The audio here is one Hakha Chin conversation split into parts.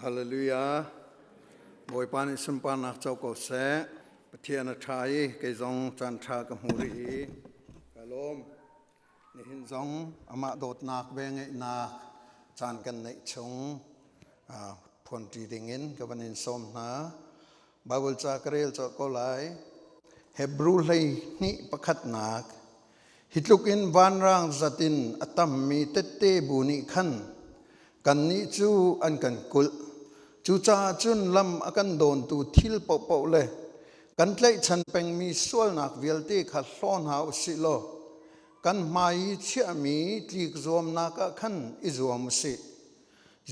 Hallelujah. Bawipa nih sunparnak co ko seh. Pathian a ṭha i kei zong caan ṭha ka hmu rih i ka lawm. Nihin zong amah dawtnak ve ngeihnak caan kan neih chung phuanṭi dingin ka van in sawm hna. Bible ca ka rel colh ko lai. Hebrew 12 pakhatnak. Hi tluk in vanrang zat in a tammi tette bu nih khan kannih cu an kan kulh. Cucaah cun lam a kan dawntu thil paohpaoh le kan tlaihchan pengmi sualnak vialte kha hlaw hna u sih law kan hmai i chiahmi tlik zuamnak ah khan i zuam u sih.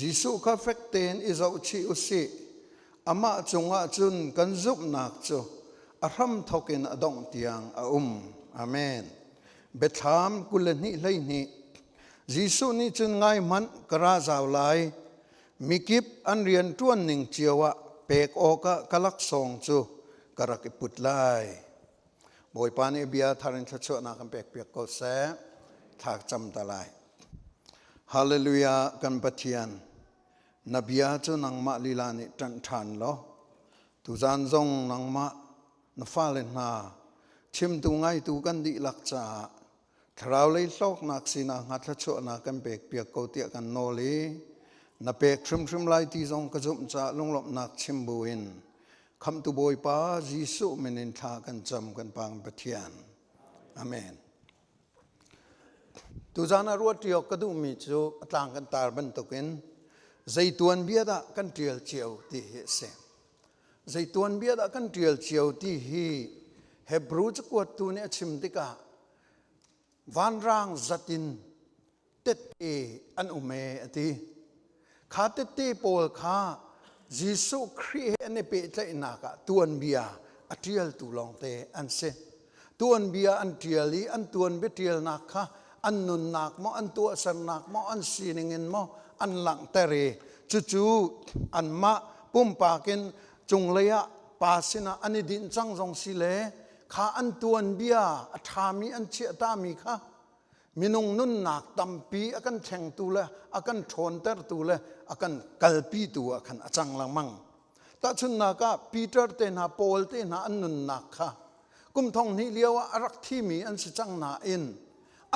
Jesuh kha fek tein i zohchih u sih. Amah cungah cun kan zumhnak cu a hramthawk in a dongh tiang a um. Amen. Biathlam 22 12. Jesuh nih cun ngai hmanh ka ra zau lai. Mikip an rian ṭuan ning cio ah pek awkah ka laksawng cu ka rak i put lai. Bawipa nih bia thar in thluachuahnak kan pekpiak ko seh. Thla cam ta lai. Hallelujah kan Pathian. Na bia cu nangmah lila nih ṭanh ṭhan law tuzan zong nangmah na fale hna chimtu ngaitu kan dihlak caah thlarau lei hlawknak sinak hnga thluachuahnak kan pekpiak ko tiah kan nawl i na pek hrimhrim lai ti zong ka zumh caah lunglawmhnak chim buin Khamhtu Bawipa Jesuh min in thla kan cam kan Pa Pathian. Amen. Tuzan ah ruat awk ka duhmi cu a tlang kan tar bantukin zei tuanbia dah kan ṭial cio ti hi a si. Zei tuanbia dah kan ṭial cio ti hi Hebrew cakuattu nih a chim tikah vanrang zat in tette an um ee a ti. Kha tette pawl kha Jesuh Khrih he an i pehtlaihnak ah tuanbia a ṭialtu lawngte an si. Tuanbia an ṭial i an tuanbia ṭialnak kha an nunnak maw, an tuahsernak maw, an sining in maw an langhter i cucu anmah pumpak in cunglei ah pa sinah an i dinh cang zong si le kha an tuanbia a ṭhami an chiahtami kha minung nunnak tampi a kan thlengtu le a kan ṭhawntertu le a kan kalpitu ah khan a cang lengmang. Tahchunhnak ah Peter te hna Paul te hna an nunnak kha kum thong hnih lio ah a rak thimi an si cang nain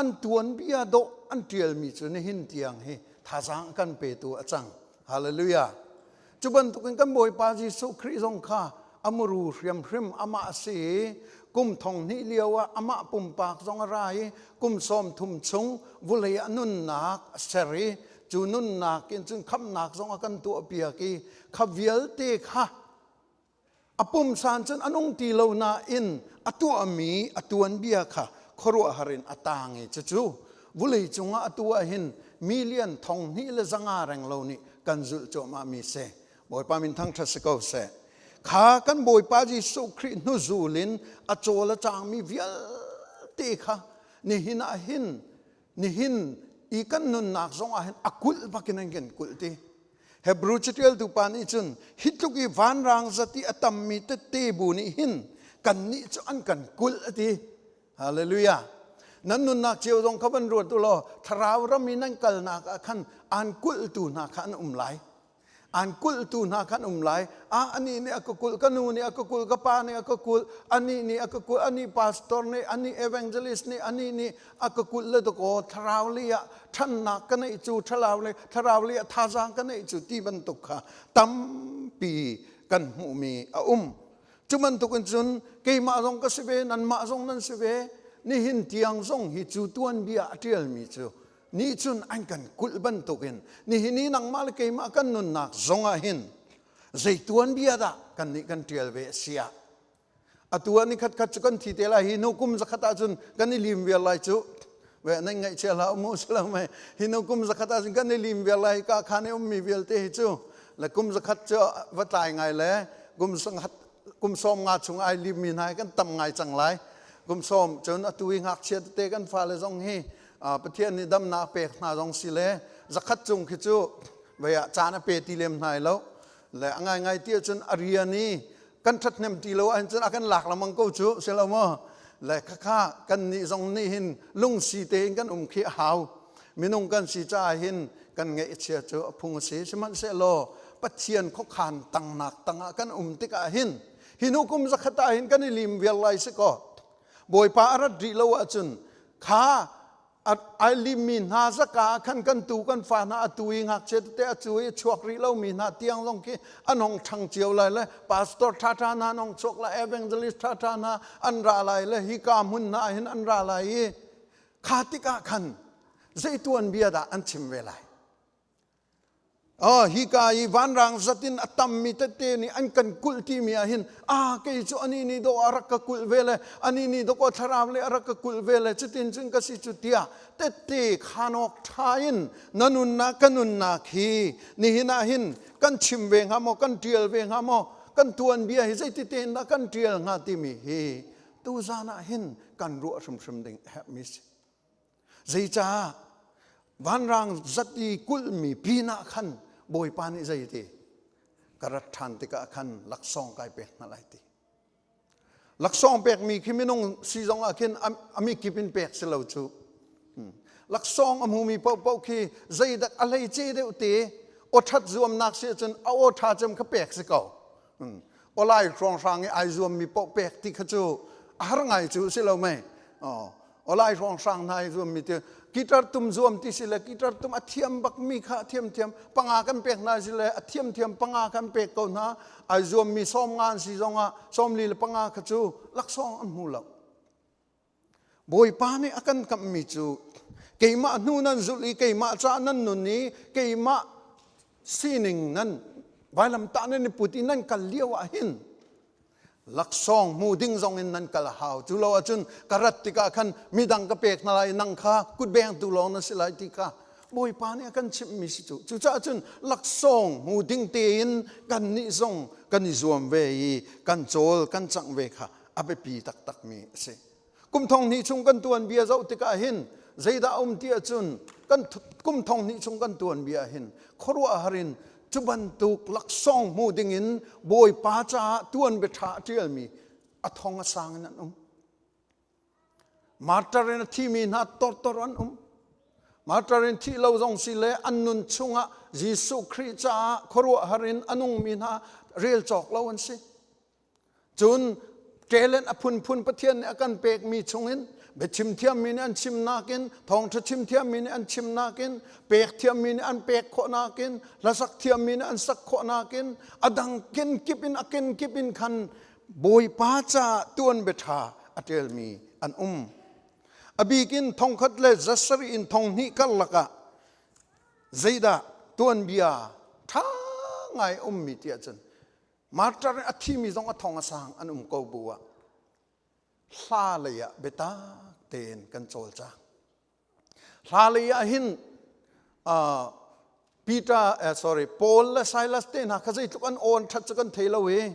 an tuanbia dawh an ṭialmi cu nihin tiang hi thazaang a kan petu a cang. Hallelujah. Cu bantukin kan Bawipa Jesuh Khrih zong kha a muru hriamhrim amah a si i kum thong hnih lio ah amah pumpak zong a ra i kum sawm thum chung vulei a nunnak a ser i cu nunnak in cun khamhnak zong a kan tuahpiak i kha vialte kha a pumsan cun a nung ti lo nain a tuahmi a tuanbia kha khuaruahhar in a tang i cucu vulei cungah atu ah hin million thong hnih le zanga reng lo nih kan zulh cuahmah mi si. Bawipa min thangṭhat si ko seh. Kha kan Bawipa Jesuh Khrih hnuzul in a cawl a cangmi vialte kha nihin ah hin nihin i kan nunnak zong ah hin a kulh bakin an kan kulh ti. Hebrew catialtu pa nih cun hi tluk i vanrang zat i a tammi tette bu nih hin kannih cu an kan kulh a ti. Hallelujah. Nan nunnak cio zong kha van ruat u law thlarau ram i nan kalnak ah khan aan kulhtu hna kha an um lai. An kulhtu hna khan um lai. Ah, anih nih a ka kulh, ka nu nih a ka kulh, ka pa nih a ka kulh, anih nih a ka kulh, anih pastor nih, anih evangelist nih, anih nih a ka kulh le dakaw thlarau lei ah ṭhannak ka neih cu, thlarau lei thlarau lei ah thazaang ka neih cu ti bantuk kha tampi kan hmuhmi a um. Cu bantukin cun keimah zong ka si ve, nanmah zong nan si ve, nihin tiang zong hi cu tuanbia a ṭialmi cu nih cun an kan kulh bantukin nihin i nangmah le keimah kan nunnak zong ah hin zei tuanbia dah kan nih kan ṭial ve a si ah atu ah ni khat khat cu kan thi te lai hi nu kum zakhat ah cun kan i lim vial lai cu ve nan ngaihchia hlah mu salam hi nu kum zakhat ah cun kan i lim vial lai ka khan i ummi vialte hi cu le kum zakhat cu va tlai ngai le kum sanghat kum sawm nga chung ai limmi hna hi kan tam ngai cang lai kum sawm cun atu i ngakchia tete kan fale zong hi Pathian nih damnak pek hna zong si le zakhat cung khi cu vei ah caan a pe ti lem hna lo le a ngaingai ti ahcun a rian i kan ṭhathnem ti lo ahcun a kan lak lengmang ko cu si lo maw le khakha kan nih zong nih hin lungsi tein kan um khi a hau minung kan si caah hin kan ngaihchia cu a phung a si sihmanhsehlaw. Pathian khuakhan tangnak tangah kan um tikah hin hi hnu kum zakhat ah hin kan i lim vial lai si kaw Bawipa a rat rih lo ahcun kha ai limmi hna zaka ah khan kan tu kan fa hna atu i ngakchia tete a cu i chuak rih lomi hna tiang zong khi an hong ṭhang cio lai le pastor ṭhaṭha hna an hong chuak lai, evangelist ṭhaṭha hna an ra lai le hika hmun hna hin an ra lai i kha tikah khan zei tuanbia dah an chim ve lai? Oh, hika i vanrang zat in a tammi tete nih an kan kulh timi ah hin a kei cu ani nih dawh a rak ka kulh ve le ani nih dawh thlarau le a rak ka kulh ve le cutin cun ka si cu tiah tette khanawk ṭha in na nunnak ka nunnak hi nihin ah hin kan chim ve hnga maw, kan ṭial ve hnga maw, kan tuanbia hi zeiti tein dah kan ṭial hnga timi hi tuzan ah hin kan ruah hrimhrim ding a herhmi si. Zeicah vanrang zat i kulhmi pinah khan Bawipa nih zei ti ka rat ṭhan tikah khan laksawng kai pek hna lai ti. Laksawng pekmi khi minung si zong ah khin a mikip in pek si lo cu. Laksawng a hmumi paohpaoh khi zeidak a hleice deuh te aw ṭhat zuamnak si ahcun a aw ṭha cem kha pek si ko. Awlai hrawnghrang i ai zuammi paoh pek ti kha cu a har ngai cu si lo mei. Awlai hrawnghrang hna i zuammi ti guitar tum zuam ti si le guitar tum a thiam bakmi kha a thiam thiam panga kan pek hna si le a thiam thiam panga kan pek ko hna. Ai zuammi 50 an si zongah 45 kha cu laksawng an hmu lo. Bawipa nih a kan kamhmi cu keimah hnu nan zulh i keimah caah nan nun i keimah sining nan vailamtah nan i put i nan kal lio ah hin laksawng hmu ding zong in nan kal a hau. Cu lo ahcun ka rat tikah khan midang ka pek hna lai, nang kha kutbengtu lawng na si lai ti kha Bawipa nih a kan chimhmi si cu. Cucaah cun laksawng hmu ding tein kannih zong kan i zuam ve i kan cawl kan cangh ve kha a biapi taktakmi a si. Kum thong hnih chung kan tuanbia zoh tikah hin zeidah a um ti ahcun kan kum thong hnih chung kan tuanbia hin khuaruahhar in cu bantuk laksawng hmu dingin Bawipa caah tuanbia ṭha a ṭialmi a thong a sang in an um. Martyr in a thimi hna tortor an um. Martyr in thih lo zong si le an nun chungah Jesuh Khrih caah khuaruahhar in a nungmi hna rel cawk lo an si. Cun talent a phunphun Pathian nih a kan pekmi chungin biachim thiammi nih an chimnak in, thawngṭha chim thiammi nih an chimnak in, pek thiammi nih an pek khawhnak in, hlasak thiammi nih an sak khawhnak in, a dang kenkip in a kenkip in khan Bawipa caah tuan biaṭha a ṭialmi an um. A bik in 1700 in 2000 karlak ah zeidah tuanbia ṭha ngai ummi ti ahcun Martyr a thimi zong a thong a sang an um ko bu ah hla lei ah biatak tein kan cawlcang. Hla lei ah hin Peter sorry Paul le Silas te hna kha zeitluk an awn ṭhat cu kan thei lo i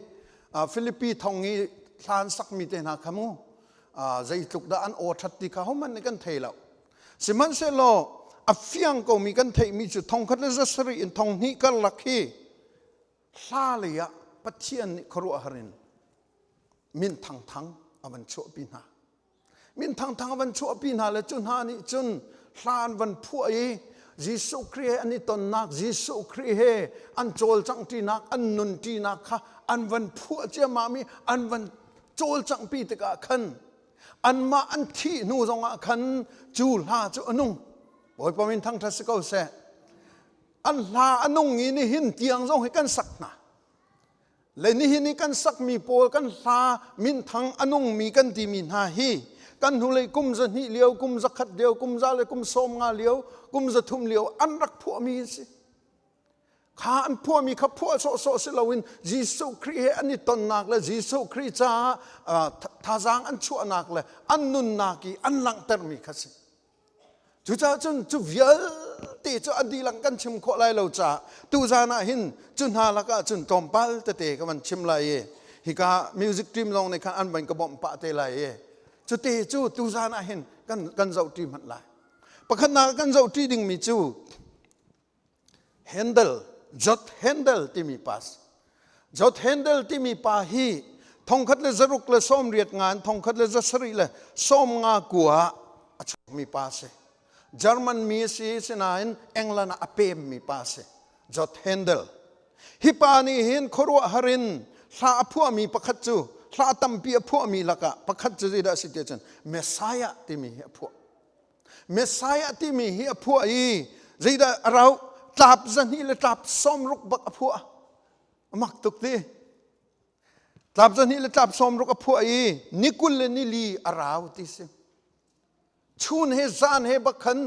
Philippi thong i hla an sakmi te hna kha mu zeitluk dah an aw ṭhat ti kha hohmanh nih kan thei lo. Sihmanhsehlaw a fiang komi kan theihmi cu 1700 in 2000 karlak hi hla lei ah Pathian nih khuaruahhar in min thangthang a van chuahpi hna. Min thangthang a van chuahpi hna le cu hna nih cun hla an van phuah i Jesuh Khrih he an i tonnak, Jesuh Khrih he an cawlcanghṭinak, an nunṭinak kha an van phuah ciammam i an van cawlcanghpi tikah khan anmah an thih hnu zongah khan cu hla cu a nung. Bawipa min thangṭhat si ko seh. An hla a nung i nihin tiang zong hi kan sak hna. Le nihin i kan sakmi pawl kan hla minthang a nungmi kan timi hna hi kan hnulei kum 200 lio, kum 100 lio, kum 100 le kum 50 lio, kum 300 lio an rak phuahmi an si. Kha an phuahmi kha phuah sawhsawh si loin Jesuh Khrih he an i tonnak le Jesuh Khrih caah thazaang an chuahnak le an nunnak i an langhtermi kha si. Cucaah cun cu vialte cu a dihlak kan chim khawh lai lo caah tuzan ah hin cu hna lakah cun tlawmpal tete ka van chim lai i hika music team zong nih khan an van ka bawmh pah te lai i cute cu tuzan ah hin kan kan zohṭi hmanh lai. Pakhatnak kan zohṭi dingmi cu Handel, Jot Handel timi pa Jot Handel timi pa hi 1685 in 1779 ah a chuakmi pa si. German mi si, sinain England ah a pemmi pa si. Jot Handel. Hi pa nih hin khuaruahhar in hla a phuahmi pakhat cu hla tampi a phuahmi lakah pakhat cu zeidah a si ti ahcun Messiah timi hi a phuah. Messiah timi hi a phuah i zeidah a rauh tlap zahnih le tlap sawmruk bak a phuah. A mak tuk ti. Tlap zahnih le tlap sawmruk a phuah i ni 20 le ni li a rau ti si. Chun he zan he bak khan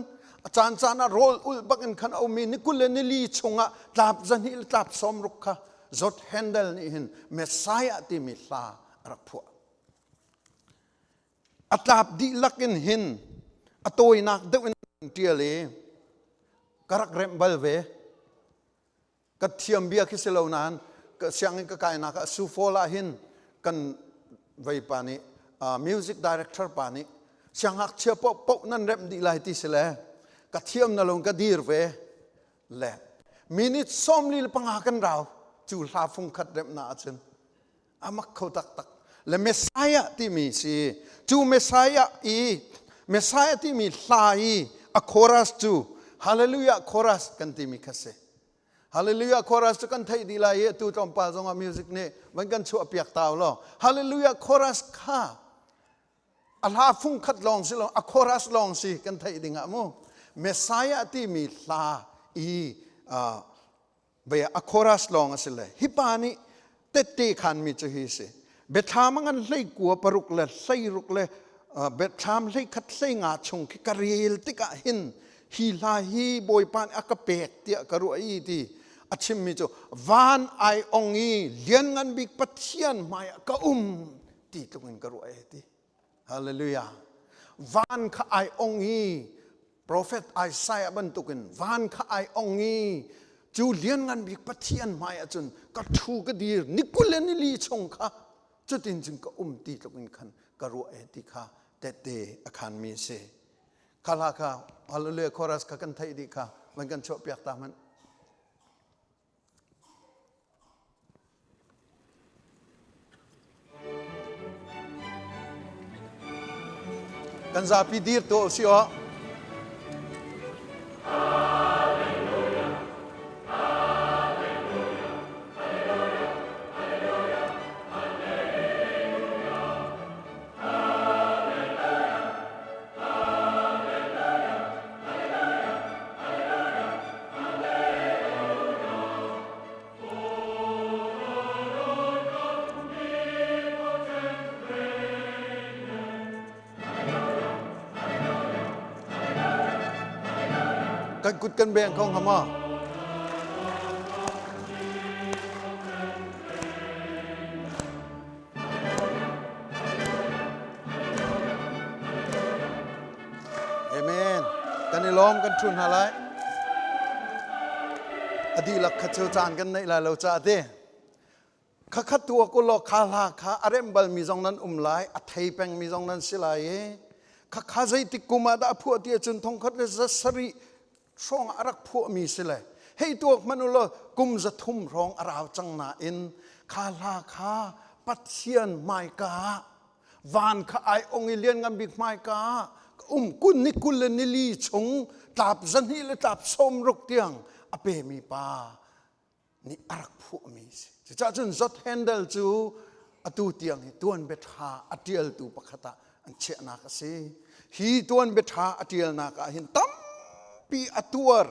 a caan caan ah rawl ulh bak in khan a um i ni 20 le ni li chungah tlap zahnih le tlap sawmruk kha Zot Handel nih hin Messiah timi hla a rak phuah. A tlap dihlak in hin a tawinak deuh in ṭial i ka rak remh bal ve. Ka thiam bia khi si lo nain sianginn ka kainak ah Sufol ah hin kan veipa nih music director pa nih siangngakchia paoh nan remh dih lai ti si le ka thiam na lo ka dir ve le minute 45 kan rau cu hla fung khat remh na ahcun a mak kho taktak le Messiah timi si cu Messiah i Messiah timi hla i a chorus cu Hallelujah chorus kan timi kha si Hallelujah chorus cu kan theih dih lai i atu tlawmpal zongah music nih van kan chuah piak tau law Hallelujah chorus kha a hla fung khat lawng si lo a chorus lawng si kan theih ding ah mu Messiah timi hla i Bia a chorus lawng a si le hi pa nih tette khanmi cu hi si. Biathlam a ngan hlei kua paruk le hleiruk le biathlam hlei khat hlei nga chung khi ka rel tikah hin hi hla hi Bawipa nih a ka pek tiah ka ruah i ti a chimmi cu van ai ong i lianngan bik Pathian hmaiah ka um ti tluk in ka ruah e ti. Hallelujah. Van kha ai ong i Prophet Isaiah bantukin van kha ai ong i cu lianngan bik Pathian hmai ahcun ka ṭhu ka dir ni 20 le ni li chung kha cutin cun ka um ti tluk in khan ka ruah e ti kha tette a khanmi a si. Kha hla kha Hallelujah chorus kha kan theih dih kha van kan chuah piak ta hmanh. Kan zapi dir tuah usih aw. Kan kut kan beng ko hnga maw? Amen. Kan i lawm kan ṭhu hna lai. A dihlak kha cu caan kan neih lai lo caah ti. Khakhat tu ku law kha hla kha a rem bal mi zong nan um lai, a thei peng mi zong nan si lai i khakha zeitik kum ah dah a phuah ti ahcun thongkhat le za sarih hrawng ah a rak phuahmi si le hei tuak hmanh u law kum 300 hrawng a rau cang nain kha hla kha Pathian hmaika ah van kha ai ong i lianngan bik hmaika ah um kun ni 20 le ni li chung tlap 200 le tlap 60 tiang a pemi pa nih a rak phuahmi a si. Cucaah cun Zot Handel cu atu tiang hi tuanbia ṭha a ṭialtu pakhat ah an chiahnak a si. Hi tuanbia ṭha a ṭialnak ah hin tampi a tuar,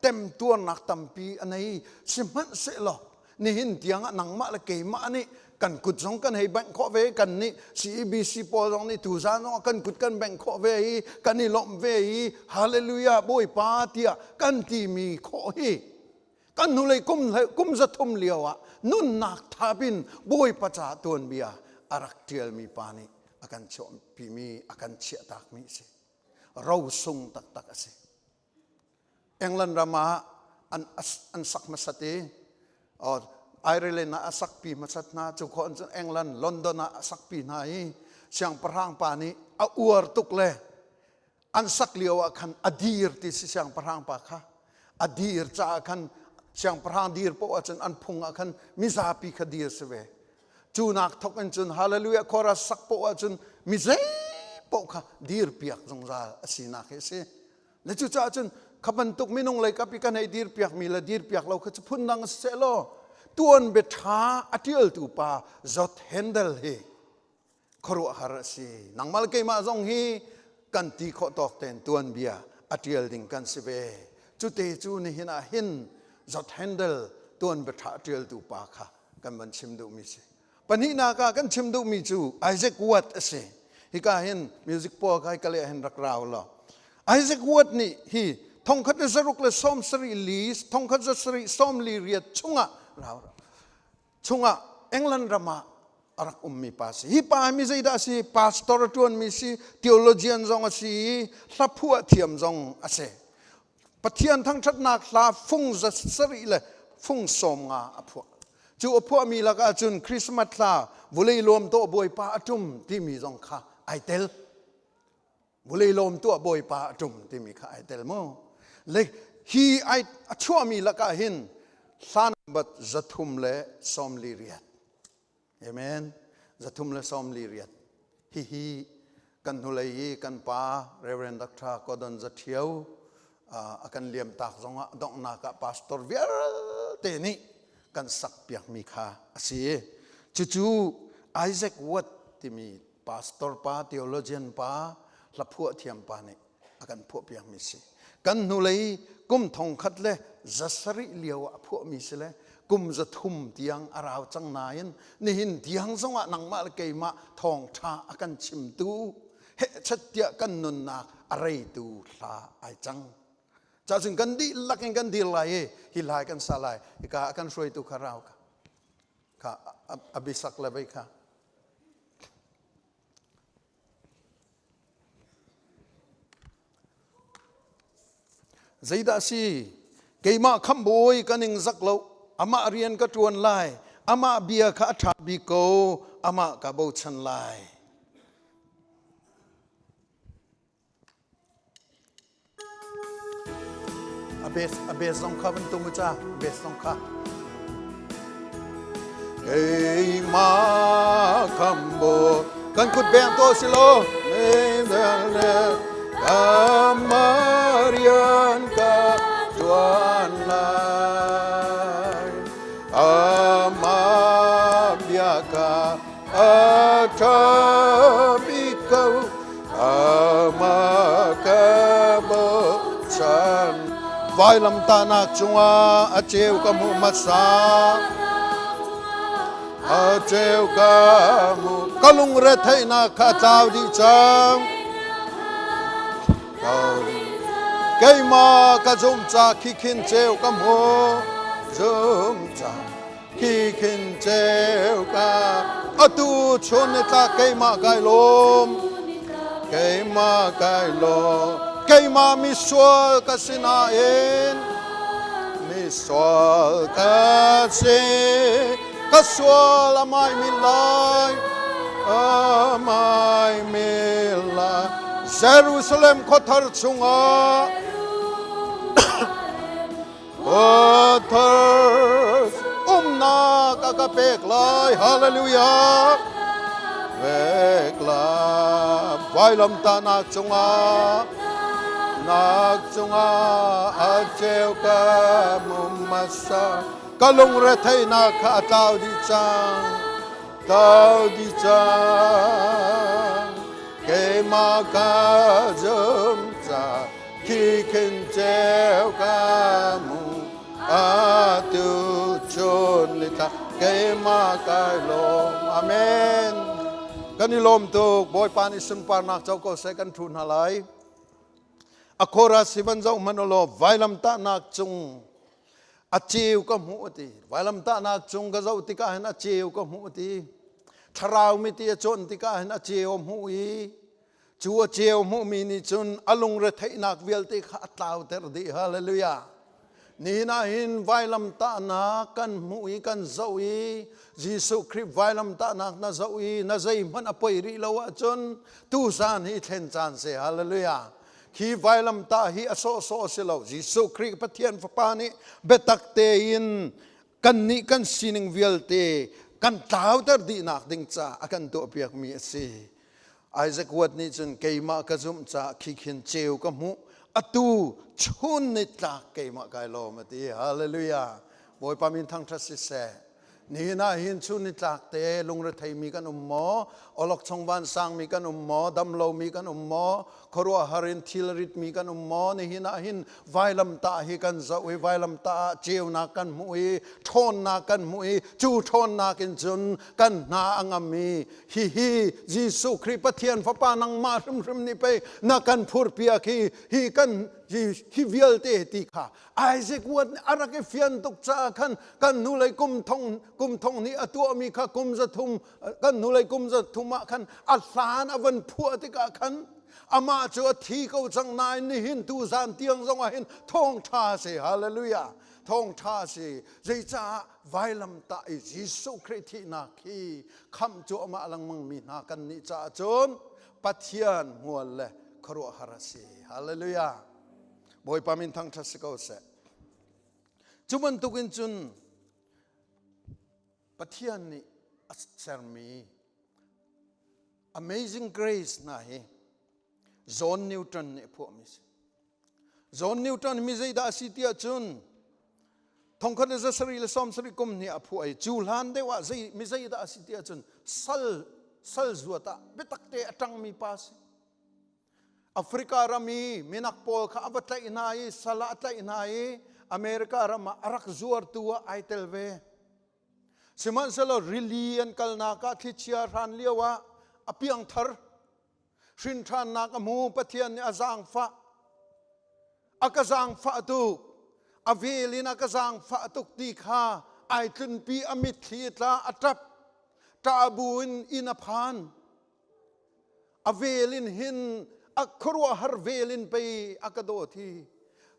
temtuarnak tampi a nei. Sihmanhsehlaw nihin tiang ah nangmah le keimah nih kan kut zong kan hei bengh khawh ve kan nih CEBC pawl zong nih tuzaan zong ah kan kut kan bengh khawh ve i kan i lawmh ve i hallelujah Bawipa tiah kan timi khawh hi Kan hnulei kum 300 lio ah nunnak thap in Bawipa ca tuanbia a rak ṭialmi pa nih a kan chuahpimi a kan chiahtakmi a si. Rosung taktak a si. England ram ah an sak hmasat i Ireland ah a sakpi hmasat hna cu khawh cun England London ah a sakpi hna i siangpahrang pa nih a uar tuk le an sak lio ah khan a dir ti si siangpahrang pa kha a dir caah khan siangpahrang dir poah ahcun an phung ah khan mizapi kha dir si ve cu nak thok in cun hallelujah chorus sak poah ahcun mi zei poah kha dir piak zungzal a sinak hi a si le cucaah cun kha bantuk minung lei kap i kan hei dir piak mi le dir piak lo kha cu phun dang si seh law. Tuanbia ṭha a ṭialtu pa Zot Handel hi khuaruahhar a si. Nangmah le keimah zong hi kan ti khawh tawk tein tuanbia a ṭial ding kan si ve. Cute cu nihin ah hin Zot Handel tuanbia ṭha a ṭialtu pa kha kan van chim duhmi si. Pahnihnak ah kan chim duhmi cu Isaac Watt a si. Hika hin music pawl kha hika leh hin rak rau law. Isaac Watt nih hi thongkhat le zaruk le sawm sarih li thongkhat za sarih sawm li riat chungah rau chungah England ram ah a rak ummi pa si. Hi pa mi zeidah a si? Pastor a ṭuanmi si, theologian zong a si i hlaphuah thiam zong a si. Pathian thangṭhatnak hla fung za sarih le fung sawm nga a phuah. Cu a phuahmi lakah cun Christmas hla vulei lawm tuah Bawipa a ṭum timi zong kha ai tel. Vulei lawm tuah Bawipa a ṭum timi kha ai tel mu. Le hi ai a chuahmi lakah hin hla bat 348. Amen. 348. Hihi kan hnulei i kan pa Reverend Dr. Gordon Zathio a kan liam tak zongah donghnak ah pastor vialte nih kan sak piakmi kha a si. Cucu Isaac Watt timi pastor pa, theologian pa, hlaphuah thiam pa nih a kan phuahpiakmi si. Kan hnulei kum thong khat le 700 lio ah a phuahmi si le kum 300 tiang a rau cang nain nihin tiang zongah nangmah le keimah thawngṭha a kan chimtu hehchet tiah kan nunnak a reitu hla ai cang. Cacun kan dihlak in kan dir lai i hi lai kan sa lai. Hika a kan hruaitu kha rau kha. Kha a bisak le vei kha. Zeidah si? Keimah khamhbawi ka ning zak lo. Amah rian ka ṭuan lai. Amah bia kha a ṭha bik ko. Amah ka bochan lai. A bes zong kha van tum u ca. A bes zong kha. Keimah khambo kan kut beng to si lo. Kamarian ka tuan lai. Amah bia ka a ṭha bik ko. Amah ka bochan. Vailamtahnak cungah a ceu ka hmuh hmasa. A ceu ka hmuh. Ka lungretheihnak kha a tlau dih cang. Keimah ka zumh ca khi khin ceu ka hmuh. Zum ca khi khin ceu ka atu chun ni tlak keimah kai lawm keimah kai lawm keimah misual ka si nain misual ka si ka sual amai min lai amai min lai Jerusalem khuathar chungah Khuathar umnak a ka pek lai. Hallelujah. Pek lai. Vailamtahnak cungah nak cungah a ceu ka mumasa ka lungretheihnak kha a tlau dih cang tlau dih cang keimah ka zum ca Khi khin ceu ka mu atu chun ni thla keimah kai lawm. Amen. Kan i lawm tuk. Bawipa nih sunparnak co ko seh kan thu hna lai. A chorus hi van zoh hmanh ulaw vailamtahnak cung a ceu ka hmuh ti. Vailamtahnak cung ka zoh tikah hin a ceu ka hmuh ti. Thlarau miti a cawn tikah hin a ceu a hmuh i Cu a ceu hmuhmi nih cun a lungretheihnak vialte kha a tlauter dih. Hallelujah. Nihin ah hin vailamtahnak kan hmuh i kan zoh i Jesuh Khrih vailamtahnak na zoh i na zeihmanh a poi rih lo ahcun tuzan hi thlen caan si. Hallelujah. Khi vailamtah hi a sawhsawh a si lo. Jesuh Khrih Pathian Fapa nih biatak tein kannih kan sining vialte kan tlauter dihnak ding ca a kan tuahpiakmi a si. Isaac Watt nih cun keimah ka zumh caah khi khin ceu ka hmuh atu chun ni tlak keimah kai lawm a ti. Hallelujah. Bawipa min thangṭhat siseh. Nihin ah hin chun nitlak te lungretheimi kan um maw? Awlokchong vansangmi kan um maw? Damlomi kan um maw? Khuaruahhar in thil ritmi kan um maw? Nihin ah hin vailamtah hi kan zoh i vailamtah ah ceunak kan hmuh i ṭhawnnak kan hmuh i cu ṭhawnnak in cun kan hna a ngam i hihi Jesuh Khrih Pathian Fapa nangmah hrimhrim nih pei na kan phurpiak hi hi kan hi vialte ti kha Isaac Watt nih a rak i fian tuk caah khan kan hnulei kum thong kum thong hnih a tuahmi kha kum za thum kan hnulei kum za thum ah khan a hlan a van phuah tikah khan amah cu a thi ko cang nain nihin tu zan tiang zong ah hin thawngṭha si hallelujah thawngṭha si zeicah vailamtah i Jesuh Khrih thihnak hi khamh cu amah lengmang mi hna kan nih caah cun Pathian hmual le khuaruahhar a si hallelujah Bawipa min thangṭhat si ko seh. Cu bantukin cun Pathian nih a sermi Amazing Grace hna hi John Newton nih a phuahmi si. John Newton mi zeidah a si tiah cun thongkhat le zasarih le sawmsarih kum hnih a phuah i cu hlan deuh ah zei mi zeidah a si tiah cun sal sal zuat ah biatak te a ṭangmi pa si. Africa ram i minak pawl kha a va tlaih hna i sal ah a tlaih hna i America ram ah a rak zuartu ah ai tel ve. Sihmanhsehlaw rili an kalnak ah thlichia hran lio ah a piangthar hrinṭhannak a hmu Pathian nih a zaangfah a ka zaangfah tuk a vel in a ka zaangfah tuk ti kha ai tlunpi a mitthli tla a ṭap ṭah bu in inn a phan A vel in hin a khuaruahhar vel in pei a ka dawt hi.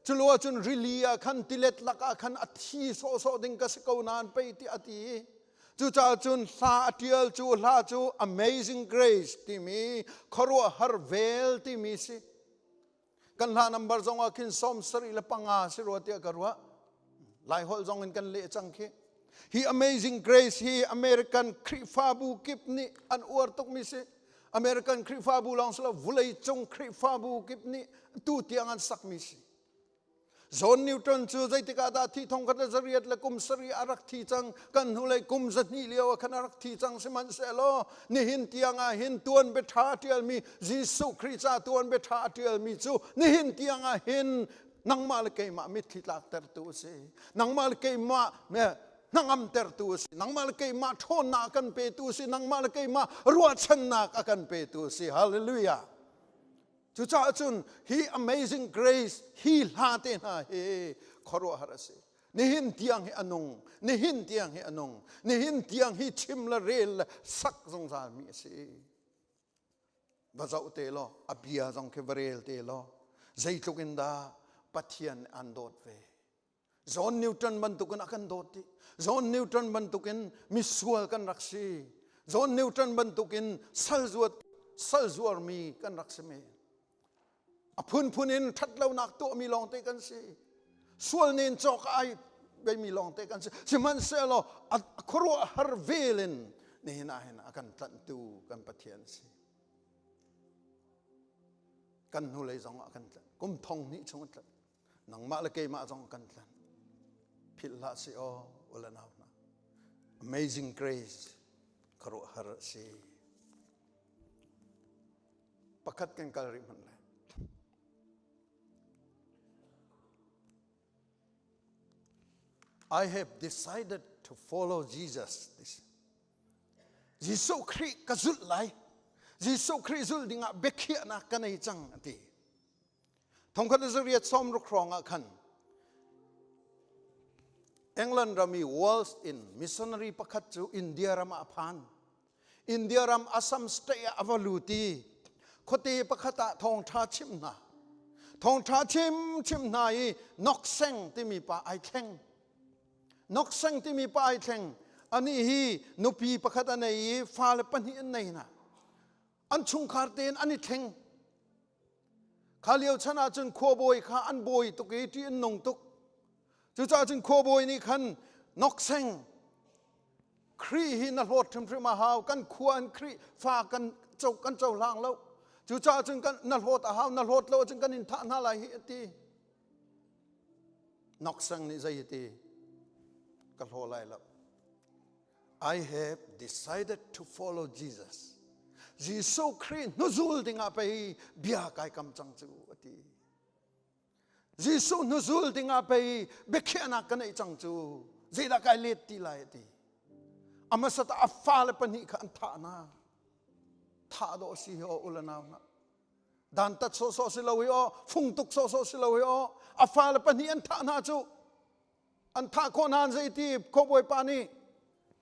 Culo ahcun rili ah khan tilet lakah khan a thi sawhsawh ding ka si ko nain pei ti a ti. Cucaah cun hla a ṭial cu hla cu Amazing Grace timi khuaruahhar vel timi si. Kan hla number zong ah khin 75 si rua tiah ka ruah. Laiholh zong in kan leh cang khi. Hi Amazing Grace hi American Khrihfabu kip nih an uar tukmi si. American Khrihfabu lawng si lo vawleicung Khrihfabu kip nih tu tiang an sakmi si. John Newton cu zeitik ah dah thi thongkhat le zariat le kum sarih a rak thi cang kan hnulei kum zahnih lio ah khan a rak thi cang sihmanhsehlaw nihin tiang ah hin tuan bia ṭha a ṭialmi Jesuh Khrih ca tuan bia ṭha a ṭialmi cu nihin tiang ah hin nangmah le keimah mitthli tlaktertu a si nangmah le keimah hnangamtertu a si nangmah le keimah ṭhawnnak a kan petu a si nangmah le keimah ruahchannak a kan petu a si hallelujah Cucaah cun hi amazing grace hi hla te hna hi khuaruahhar a si. Nihin tiang hi a nung, nihin tiang hi a nung, nihin tiang hi chim le rel le sak zungzal mi a si. Va zoh te law, a bia zong khi va rel te law, zeitluk in dah Pathian an dawt ve. John Newton bantukin a kan dawt dih. John Newton bantukin misual kan rak si. John Newton bantukin sal zuat sal zuarmi kan rak si men. A phunphun in ṭhatlonak tuahmi lawngte kan si. Sual nen cawk ai beimi lawngte kan si. Sihmanhsehlaw a khuaruahhar vel in nihin ah hin a kan tlanhtu kan Pathian si. Kan hnulei zong ah kan tlanh. Kum thong hnih chung a tlanh. Nangmah le keimah zong kan tlan. Philh hlah si aw, ule nau hna. Amazing grace khuaruahhar a si. Pakhat kan kal rih hmanh lai. I have decided to follow Jesus. This. Jesuh Khrih ka zulh lai. Jesuh Khrih zulh dingah biakhiahnak ka nei cang a ti. Thongkhat le zariat sawm ruk hrawng ah khan England ram i Wales in missionary pakhat cu India ram ah a phan. India ram Assam state ah a va lut i khuate pakhat ah thawngṭha chimh hna. Thawngṭha chim chim hna i Nokseng timi pa ai thleng. Nokseng timi pa ai thleng. Anih hi nupi pakhat a nei i fale pahnih an nei hna. An chungkhar tein an i thleng. Kha lio chan ah cun khuabawi kha an bawi tuk i ṭih an nung tuk. Cucaah cun khuabawi nih khan nokseng Khrih hi na hlawt hrimhrim a hau kan khua in Khrih fa kan co kan cohlang lo. Cucaah cun kan na hlawt a hau na hlawt lo ahcun kan in thah hna lai hi a ti. Nokseng nih zei a ti? Ka hlaw lai lo. I have decided to follow Jesus. Jesuh Khrih hnuzul dingah pei bia kai kam cang cu a ti. Jesuh hnuzul dingah pei biakhiahnak ka neih cang cu. Zeidah kai let ti lai a ti. A hmasat ah a fale pahnih kha an thah hna. Thah dawh si hi aw u le nau hna. Dantat sawhsawh si lo hi aw, fung tuk sawhsawh si lo hi aw. A fale pahnih an thah hna cu. An thah khawh hna an zei ti khuabawi pa nih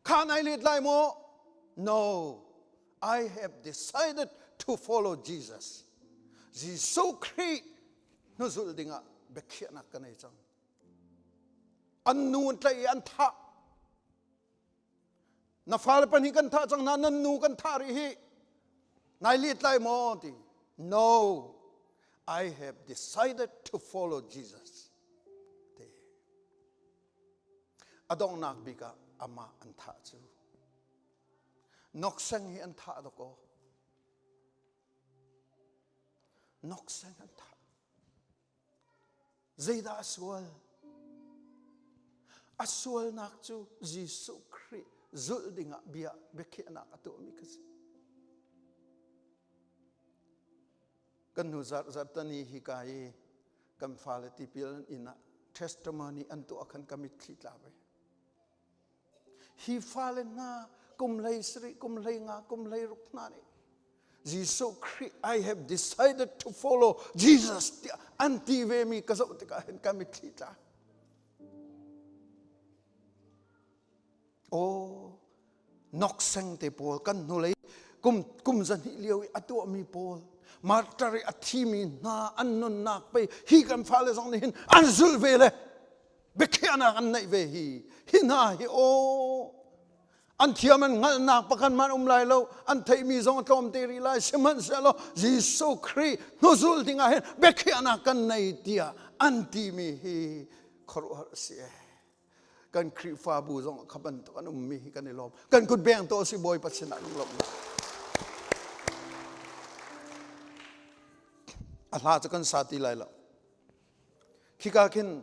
kha nai let lai maw? No, I have decided to follow Jesus. Jesuh Khrih hnuzulh dingah biakhiahnak ka nei cang. An nu an tlaih i an thah. Na fale pahnih kan thah cang hna, nan nu kan thah rih hi. Nai let lai maw ti? No, I have decided to follow Jesus. Ti. A donghnak bik ah amah an thah cu. Nokseng hi an thah dok aw. Nokseng an thah. Zeidah a sual? A sualnak cu Jesuh Khrih zulh dingah bia biakhiahnak a tuahmi kha si. Kan hnu zarh zarhtani hi ka i kan fale tipil an inn ah testimony an tuah khan ka mitthli tla ve. Hi fale hna kum hlei sarih, kum hlei nga, kum hlei ruk hna nih Jesuh Khrih I have decided to follow Jesus tiah an ti ve mi ka zoh tikah hin ka mitthli tla. Aw nokseng te pawl kan hnulei kum kum zahnih lio i a tuahmi pawl martyr i a thimi hna an nunnak pei hi kan fale zong nih hin an zulh ve le biakhiahnak an neih ve hi hi hna hi aw an thiam an hngalhnak pakhat man um lai lo an theihmi zong a tlawm te rih lai sihmanhsehlaw Jesuh Khrih hnuzul dingah hin biakhiahnak kan nei tiah an timi hi khuaruahhar a si ee kan Khrihfabu zong kha bantuk an ummi hi kan i lawm kan kut beng to si Bawipa sinah lunglawmhnak a hla cu kan sa ti lai lo Khika khin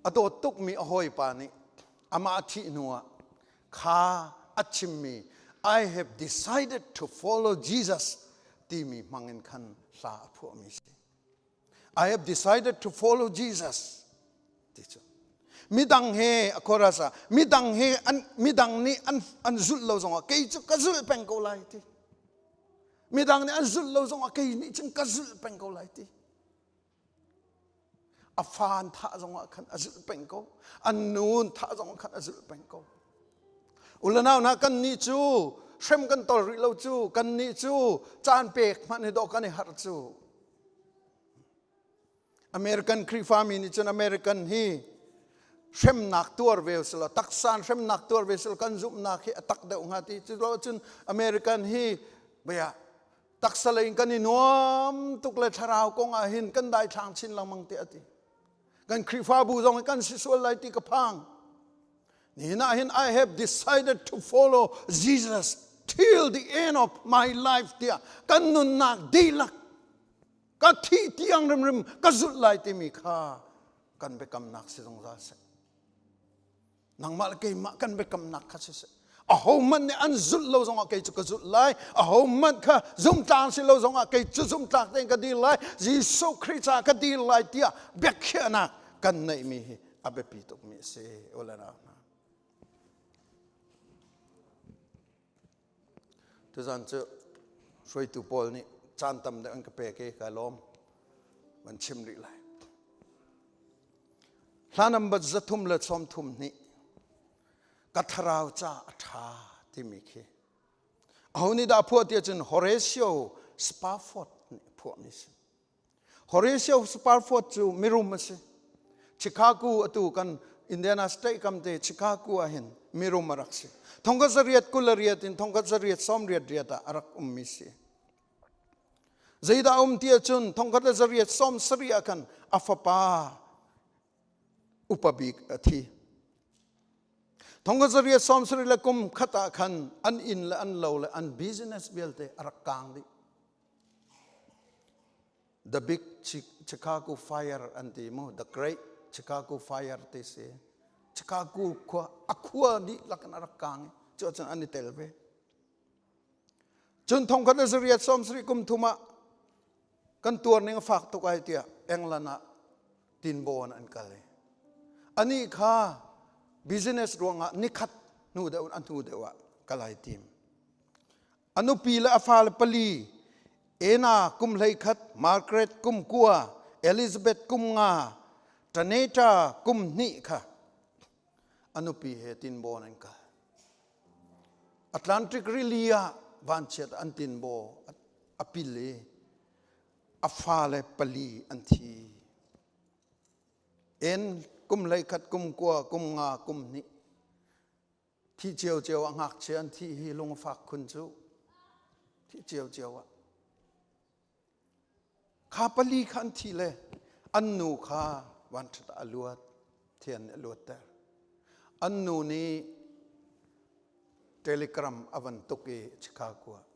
a dawt tukmi a hawipa nih amah a thih hnuah kha a chimmi I have decided to follow Jesus timi hmangin khan hla a phuahmi si. I have decided to follow Jesus ti cu. Midang he a chorus ah midang he an midang nih an an zulh lo zongah kei cu ka zulh peng ko lai ti. Midang nih an zulh lo zongah kei nih cun ka zulh peng ko lai ti. A fa an thah zongah khan a zulh peng ko. An nu an thah zongah khan a zulh peng ko. Ulanau hna kan nih cu hrem kan tol rih lo cu kan nih cu caan pek hmanh hi dawh kan i harh cu. American Khrihfami nih cun American hi hremnak tuar ve selaw taksan hremnak tuar ve selaw kan zumhnak hi a tak deuh hnga ti cu lo cun American hi bia taksa lei in kan i nuam tuk le thlarau kong ah hin kan daithlang chin lengmang te ati kan Khrihfabu zong hi kan si sual lai ti ka phang nihin ah hin I have decided to follow Jesus till the end of my life tiah kan nunnak dihlak ka thih tiang rimrim ka zulh lai timi kha kan biakamnak si zungzal seh nangmah le keimah kan biakamnak kha si seh ahohmanh nih an zulh lo zongah kei cu ka zulh lai ahohmanh kha zumtlang si lo zongah kei cu zumtlak tein ka dir lai Jesuh Khrih caah ka dir lai tiah biakhiahnak kan neihmi hi a biapi tukmi a si u le nau hna Tuzan cu hruaitu pawl nih caan tam deuh an ka pek i kai lawm. Van chim rih lai. Hla number 332 ka thlarau ca a ṭha timi khi aho nih dah phuah ti ahcun Horatio Spafford nih phuahmi si. Horatio Spafford cu mirum a si. Chicago atu kan Indiana State kam te Chicago ah hin mirum a rak si. Thongkhat zariat kul a riat in thongkhat zariat sawm riat riat ah a rak ummi si. Zeidah um ti ahcun thongkhat le zariat sawm sarih ah khan a fapa upa bik a thi. Thongkhat zariat sawm sarih le kum khat ah khan an inn le an lo le an business vialte a rak kaang dih. The Big Chicago Fire an ti mu, The Great Chicago Fire ti si. Chicago khua a khua dihlak in a rak kang i cu ahcun an i tel ve. Cun thongkhat le zariat 70 kum thum ah kan tuar ning a fak tuk ai tiah England ah tinbawn an kal i anih kha business ruangah nikhat hnu deuh an hnu deuh ah kal ai tim. A nupi le a fale pali Ena kum 11, Margaret kum 9, Elizabeth kum 5, Taneta kum 2 kha a nupi he tinbawn an kal. Atlantic Rili ah vanchiat an tinbaw a pil i a fale pali an thi. En kum 11, kum 9, kum 5, kum 2 thi ciocio ah ngakchia an thih hi lungfak khun cu thi ciocio ah kha pali kha an thi le an nu kha vanṭhat ah a luat thian nih a luatter an nu nih telegram a van tuk i Chicago ah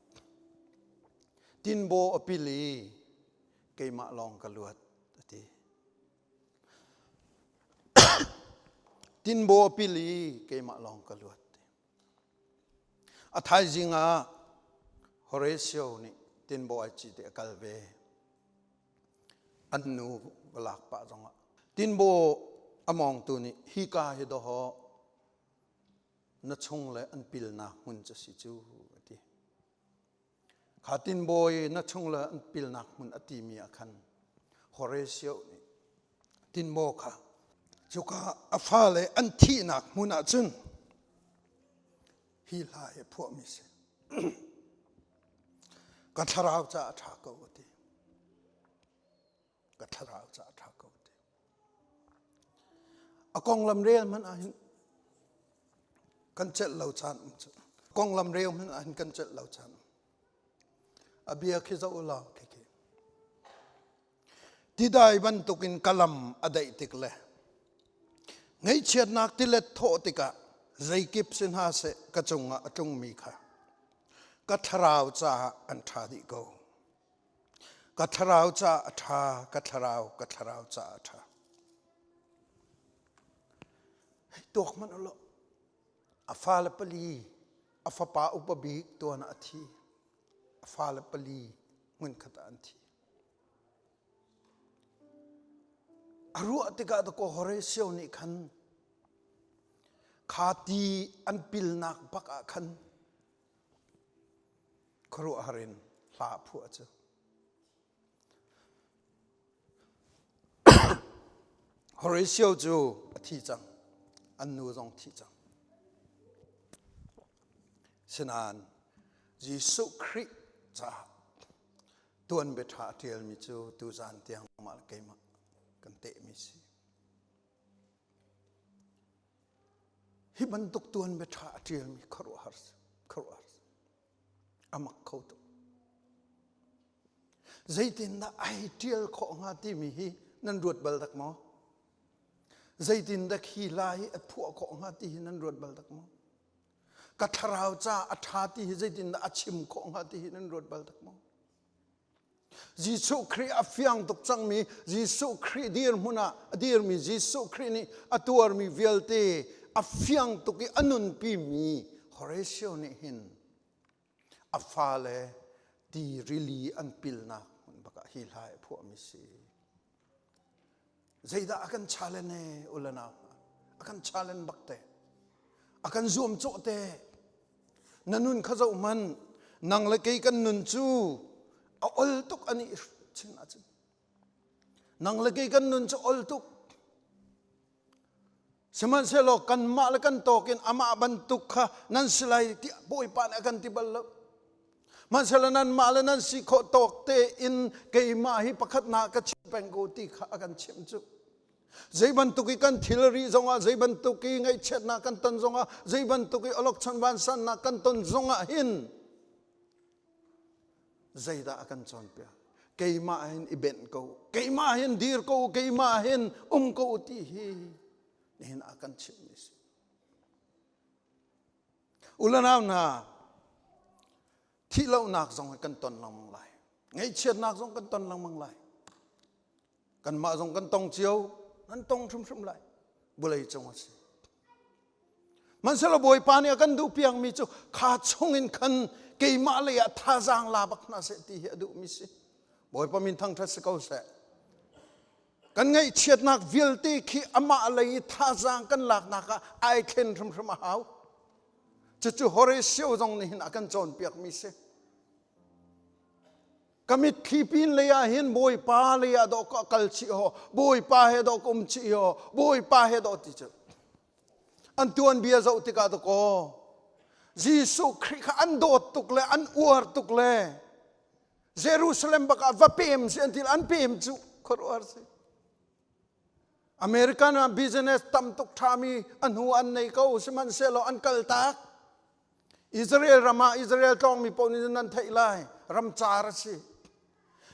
tinbaw a pil i keimah lawng ka luat a ti Tinbaw a pil i keimah lawng ka luat. A thaizing ah Horatio nih tinbaw ai ci te a kal ve. An nu va lak pah zongah tinbaw a mawngtu nih hika hi dawhawh na chung le an pilnak hmun cu si cu a ti. Kha tinbawi na chung le an pilnak hmun a timi ah khan Horatio nih tinbaw kha cuka a fale an thihnak hmun ah cun hi hla hi phuahmi si. Ka thlarau caah a ṭha ko a ti. Ka thlarau caah a ṭha ko a ti. A konglam rel hmanh ah hin kan celh lo caan um cu. Konglam rel hmanh ah hin kan celh lo caan um. A bia khi zoh law khi khi. Tidai bantukin ka lam a daih tik le ngaihchiatnak tilet thawh tikah zeikip si hna seh ka cungah a tlungmi kha ka thlarau caah an ṭha dih ko. Ka thlarau caah a ṭha, ka thlarau, ka thlarau caah a ṭha. Hei tuak hmanh u law, a fale pali, a fapa upa bik tuan ah a thi. A fale pali hmunkhat ah an thi. A ruah tikah dakaw Horatio nih khan kha ti an pilnak bak ah khan khuaruahhar in hla a phuah cu. Horatio cu a thi cang. An nu zong thi cang. Sinain Jesuh Khrih caah tuanbia ṭha a ṭialmi cu tuzan tiang mah le keimah kan tehmi si. Hi bantuk tuanbia ṭha a ṭialmi khuaruahhar khuaruahhar a mak kho tuk. Zeitindah ai ṭial khawh hnga timi hi nan ruat bal dak maw? Zeitindah hi hla hi a phuah khawh hnga ti hi nan ruat bal dak maw? Ka thlarau ca a ṭha ti hi zeitindah a chim khawh hnga ti hi nan ruat bal dak maw? Jesuh Khrih a fiang tuk cangmi Jesuh Khrih dirhmun ah a dirmi Jesuh Khrih nih a tuarmi vialte a fiang tuk i a nunpimi Horatio nih hin a fale ti rili an pilnak hmun bak ah hi hla a phuahmi si. Zeidah a kan challenge e ulanau hna? A kan challenge bak te. A kan zuamcawh te. Na nun kha zoh hmanh. Nang le kei kan nun cu a ol tuk ani chin ahcun. Nang le kei kan nun cu ol tuk. Sihmanhsehlaw kanmah le kan tawk in amah bantuk kha nan si lai tiah Bawipa nih a kan ti bal lo. Hmanhsehlaw nanmah le nan si khawh tawk tein keimah hi pakhatnak ka chim peng ko ti kha a kan chimh cu. Zei bantuk i kan thilri zongah, zei bantuk i ngaihchiatnak kan ton zongah, zei bantuk i awlokchon vansannak kan ton zongah hin zeidah a kan cawnpiak? Keimah hin i benh ko, keimah hin dir ko, keimah hin um ko ti hi nihin a kan chimhmi si. Ulanau hna, thihlohnak zong hi kan ton lengmang lai. Ngaihchiatnak zong kan ton lengmang lai. Kanmah zong kan tong cio, nan tong hrimhrim lai. Vawlei cung a si. Hmanhsehlaw Bawipa nih a kan duh piakmi cu kha chungin khan keimah lei ah thazaang la bak hna seh ti hi a duhmi si. Bawipa min thangṭhat si ko seh. Kan ngaihchiatnak vialte khi amah lei i thazaang kan laknak ah ai thlen hrimhrim a hau. Cucu Horatio zong nih hin a kan cawnpiakmi si. Ka mitthli pin lei ah hin Bawipa lei ah dawh ka kal chih ho, Bawipa he dawh ka um chih ho, Bawipa he dawh ti cu. An tuanbia zoh tikah dakaw Jesuh Khrih kha an dawt tuk le an uar tuk le Jerusalem bak ah va pem si an ti an pem cu khuaruahhar si. American ah business tam tuk ṭhami a hnu an nei ko sihmanhsehlaw an kal tak. Israel ram ah Israel tlawngmi paoh nih nan theih lai ramcar a si.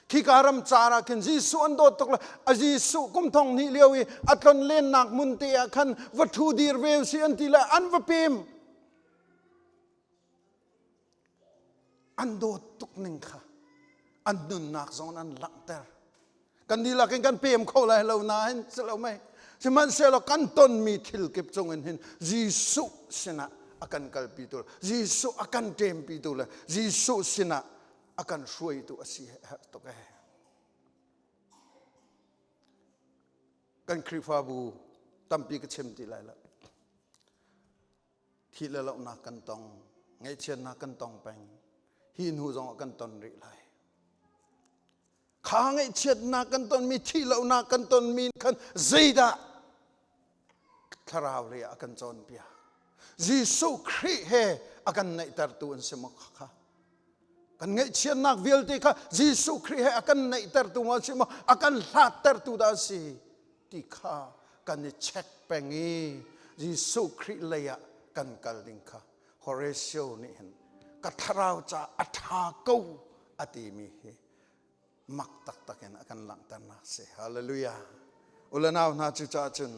Khika ramcar ah khin Jesuh an dawt tuk le a Jesuh kum thong hnih lio i a tlon lennak hmun te ah khan va ṭhu dir ve si an ti le an va pem. An dawt tuk ning kha an nunnak zong an langhter. Kan dihlak in kan pem kho lai lo nain si lo mei. Sihmanhsehlaw kan tonmi thil kip cungin hin Jesuh sinah a kan kalpitu Jesuh a kan ṭempitu le Jesuh sinah a kan hruaitu a si herh tuk ee. Kan Khrihfabu tampi ka chim ti lai lo. Thih le lohnak kan tong, ngaihchiatnak kan tong peng. Hi hnu zong ah kan ton rih lai. Kha ngaihchiatnak kan tonmi, thih lohnak kan tonmi khan zeidah thlarau lei ah a kan cawnpiak. Jesuh Khrih he a kan naihtertu an si maw kha? Kan ngaihchiatnak vialte kha Jesuh Khrih he a kan naihtertu maw si maw a kan hlattertu dah a si ti kha kan i check peng i Jesuh Khrih lei ah kan kal ding kha Horatio nih hin ka thlarau ca a ṭha ko a timi hi mak taktak in a kan langhternak si. Hallelujah. Ulanau hna cucaah cun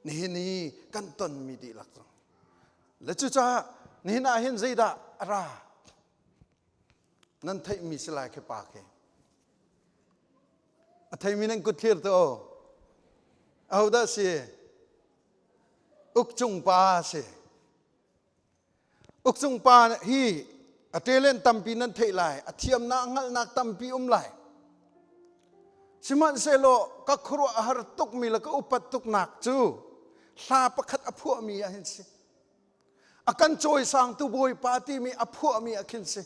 nihin i kan tonmi dihlak zong le cucaah nihin ah hin zeidah a ra nan theihmi si lai khi pa khi a theimi nan kut thlir tu ahodah si ukcung pa si Ukcung pa hi a talent tampi nan theih lai, a thiamnak hngalhnak tampi um lai. Sihmanhsehlaw ka khuaruah a har tukmi le ka upat tuknak cu hla pakhat a phuahmi ah hin si. A kan cawisangtu Bawipa timi a phuahmi ah khin si.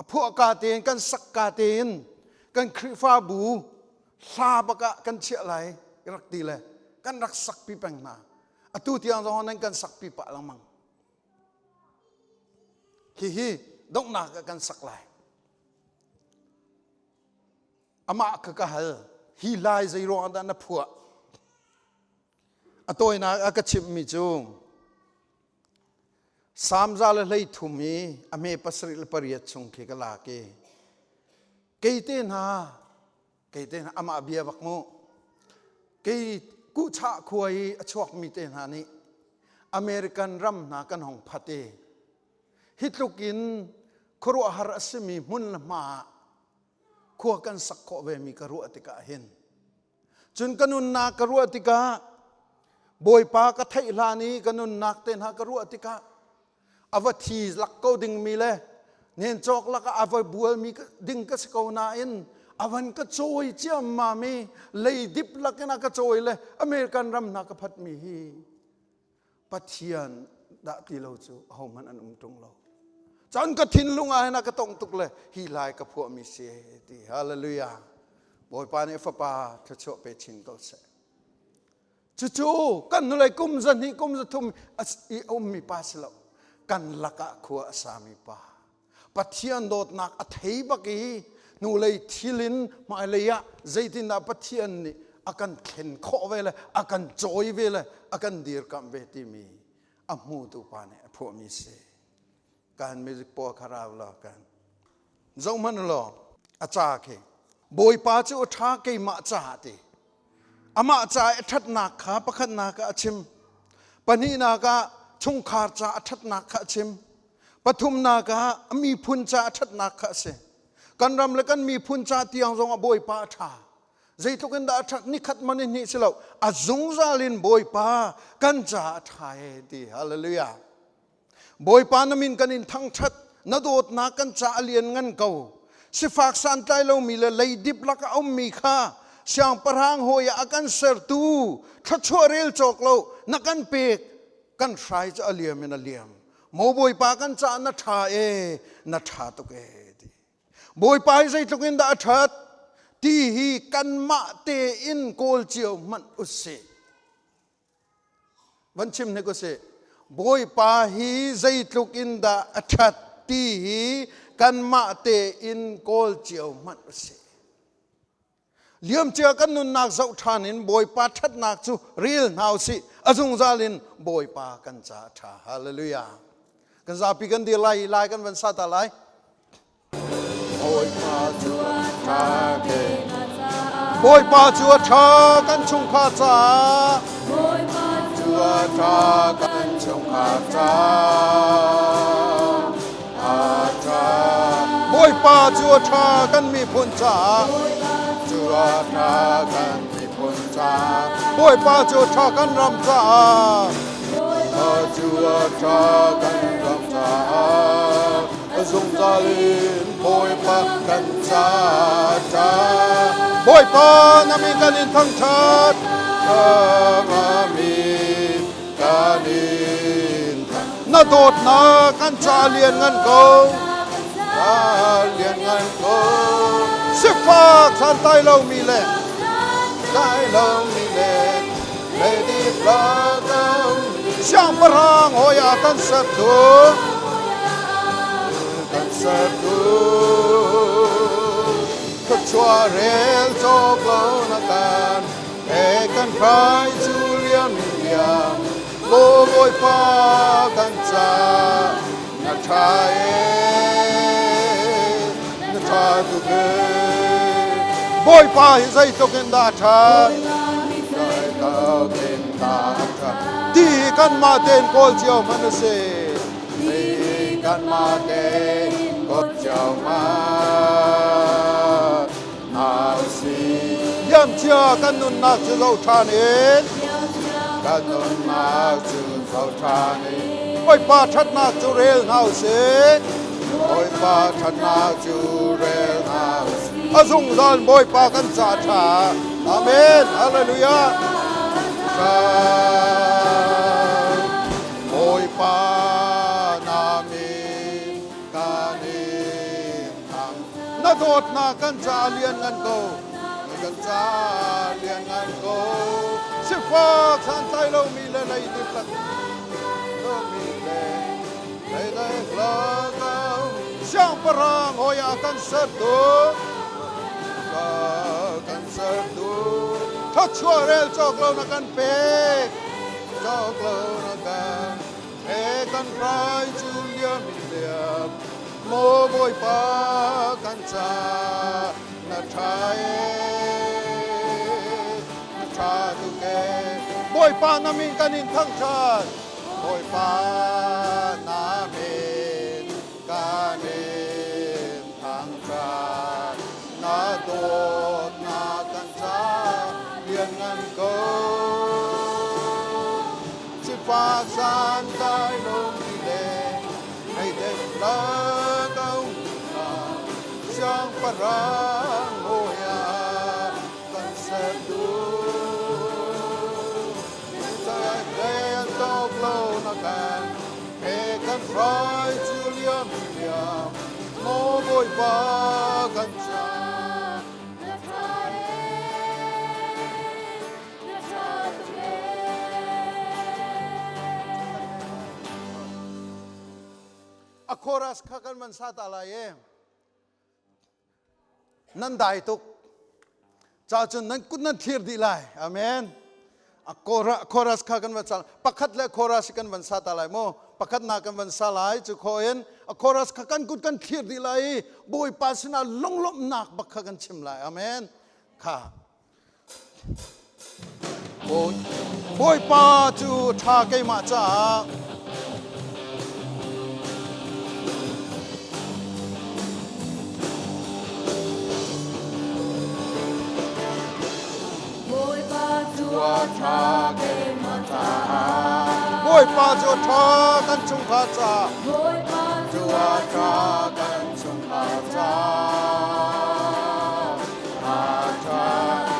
A phuahka tein kan sakka tein kan Khrihfabu hla bak ah kan chiah lai rak ti le kan rak sakpi peng hna. Atu tiang zong nan kan sakpi pah lengmang. Hihi donghnak ah kan sak lai. Amah ka ka hal hi lai zei ruang dah na phuah? A tawinak a ka chimhmi cu Salm 133 i a hme 78 chung khi ka lak i kei te hna kei te hna amah bia bak mu kei kuhchah khua i a chuakmi te hna nih American ram hna kan hong phat i hi tluk in khuaruahhar a simi hmun le hma ah khua kan sak khawh vemi ka ruah tikah hin Cun ka nunnak ka ruah tikah Bawipa ka theih hlan i ka nunnak te hna ka ruah tikah a va thi lak ko dingmi le nen cawk lakah a va bualmi ding ka si ko nain a van ka cawi ciammam i leidip lakin a ka cawi le American ram hna ka phatmi hi Pathian dah ti lo cu ahohmanh an um ṭung lo. Cun ka thinlung ah hin a ka tongh tuk le hi lai ka phuahmi si ti hallelujah. Bawipa nih fapa thluachuah pe chin ko seh. Cucu kan hnulei kum zahnih kum zathum i ummi pa si lo. Kan lakah khua a sami pa. Pathian dawtnak a thei bak i hnulei thil in hmailei ah zeitindah Pathian nih a kan thlen khawh ve le a kan cawi ve le a kan dirkamh ve timi a hmutu pa nih a phuahmi si. Kan music pawl kha rau law kan zohhmanh law a ca khi Bawipa cu a ṭha keimah caah ti Amah ca i a ṭhatnak kha pakhatnak ah a chim. Pahnihnak ah chungkhar ca a ṭhatnak kha a chim. Pathumnak ah a miphun ca a ṭhatnak kha a si. Kan ram le kan miphun ca tiang zong ah Bawipa a ṭha. Zeitluk in dah a ṭhat nikhat man in hnih si lo a zungzal in Bawipa kan caah a ṭha e ti. Hallelujah. Bawipa na min kan in thangṭhat na dawtnak kan ca a lian ngan ko. Sifak santlai lomi le leidip lak a ummi kha siangpahrang hawi ah a kan sertu thluachuah rel cawk lo na kan pek kan hrai cu a liam in a liam. Maw Bawipa kan caah na ṭha e na ṭha tuk e ti. Bawipa hi zeitluk in dah a ṭhat ti hi kanmah tein kawl cio hmanh usih. Van chim hnik usih. Bawipa hi zeitluk in dah a ṭhat ti hi kanmah tein kawl cio hmanh usih. Liamcia kan nunnak zoh ṭhan in Bawipa ṭhatnak cu rel hna usih. A zungzal in Bawipa kan ca a ṭha. Hallelujah. Kan zapi kan dir lai i lai kan van sa ta lai. Bawipa cu a ṭha Bawipa cu a ṭha kan chungkhar caah. Bawipa cu a ṭha kan chungkhar caah. A ṭha. Bawipa cu a ṭha kan miphun caah. Cu a ṭha kan miphun caah. Bawipa cu a ṭha kan ram caah. Bawipa cu a ṭha kan ram caah. Zungzal in Bawipa kan caah ṭha. Bawipa na min kan in thangṭhat. Na min kan in na dawtnak kan ca lian ngan ko ca lian ngan ko sifak santai lomi le tai lomi le leidip lakam siangpahrang hawi ah kan sertu kan sertu thluachuah rel cawk lo na kan he kan hrai cu liam in liam Maw Bawipa kan ca na ṭha e na ṭha tuk e Bawipa hi zeitluk in dah a ṭhat zeitluk in dah a ṭhat ti hi kanmah tein kawl cio hmanh a si ti hi kanmah tein kawl cio hmanh a si. Liamcia kan nunnak cu zoh ṭhan in kan nunnak cu zoh ṭhan in Bawipa ṭhatnak cu rel hna usih. Bawipa ṭhatnak cu rel hna usih. A zungzal Bawipa kan ca ṭha. Amen. Hallelujah. Bawipa na min kan in Na dawtnak kan ca lian ngan ko kan ca lian ngan ko sifak santlai lomi le leidip lak lomi le leidip lak siangpahrang hawi ah kan sertu kan sertu thluachuah rel cawk lo na kan pek cawk lo na kan he kan rai cu liam in liam Maw Bawipa kan ca na ṭha e na ṭha tuk e Bawipa na min kan in thangṭhat Bawipa na min kan in thangṭhat na dawtnak kan ca lianngan ko Sifak santlai lomi le meidep la ko siangpahrang hawi ah kan ser duh. An tawk lo na kan he kan hrai cu liam liam maw Bawipa kan ca. Na ṭha e, na ṭha tuk e. A chorus kha kan van sa ta lai e. Nan dai tuk. Ca cun nan kut nan thlir dih lai. Amen. A chorus kha kan van sa pakhat le chorus kan van sa ta lai mu. Pakhat na kan van sa lai cu kho in a chorus kha kan kut kan thlir dih lai i Bawipa sinah lunglawmhnak bak kha kan chim lai. Amen. Kha Bawipa cu ṭha keimah caah. a ṭha keimah caah. Bawipa cu a ṭha kan chungkhar caah. Bawipa cu a ṭha kan chungkhar caah. A ṭha.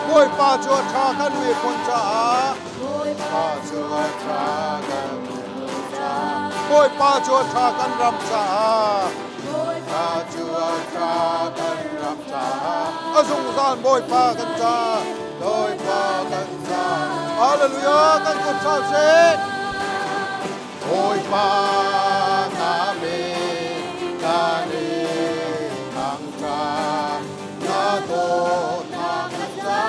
Bawipa cu a ṭha kan miphun caah. Bawipa cu a ṭha kan miphun caah. Bawipa cu a ṭha kan ram caah. Bawipa cu a ṭha kan ram caah. A zungzal Bawipa kan ca. Bawipa kan ca. Hallelujah kan kut sau seh. Bawipa na min kan in thangṭhat. Na dawtnak na ca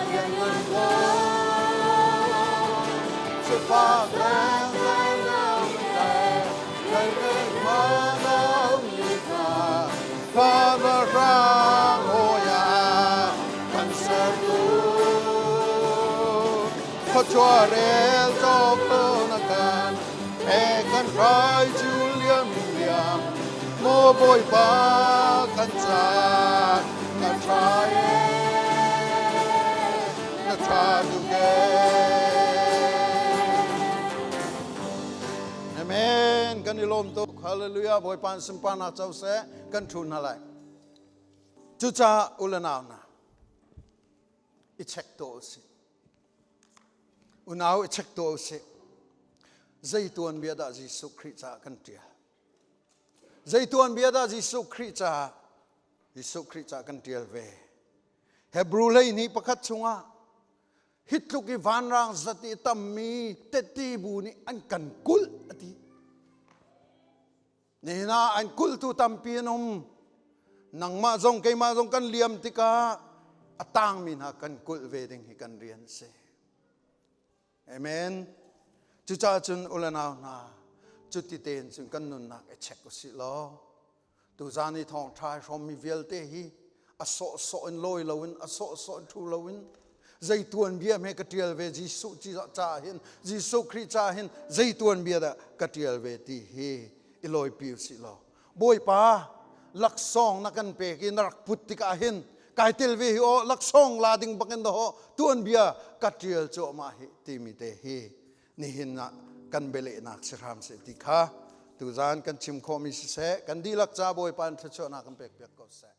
lianngan ko. Sifak Khuachuarel cawk na kan he kan rai cu liam liam maw Bawipa kan ca na ṭha e na ṭha tuk e. Amen. Kan i lawm tuk. Hallelujah. Bawipa in sunparnak co seh. Kan ṭhu hna lai. Cucaah u le nau hna, i check tuah u sih. Unau i check tuah u sih. Zei tuanbia dah Jesuh Khrih caah kan ṭial? Zei tuanbia dah Jesuh Khrih caah Jesuh Khrih caah kan ṭial ve? Hebrew 12 pakhat chungah hi tluk i vanrang zat i tammi teti bu nih an kan kulh a ti. Nihin ah an kulhtu tampi an um. Nangmah zong keimah zong kan liam tikah a tangmi hna kan kulh ve ding hi kan rian a si. Amen. Cucaah cun u le nau hna, cuti tein cun kan nunnak i check usih law, tuzan i thawngṭha i hrawmmi vialte hi a sawhsawh in lawi loin, a sawhsawh in ṭhu loin, zei tuanbia hme ka ṭial ve Jesuh caah hin, Jesuh Khrih caah hin zei tuanbia dah ka ṭial ve ti hi i lawipi usih law, Bawipa, laksawng na kan pek i na rak put tikah hin kai tel ve hi aw laksawng la ding bakin daw tuanbia ka ṭial cuahmah hi timi te hi nihin ah kan bialehnak si hram seh ti kha tuzan kan chim khawhmi siseh kan dihlak ca Bawipa in thluachuahnak kan pek piak ko seh.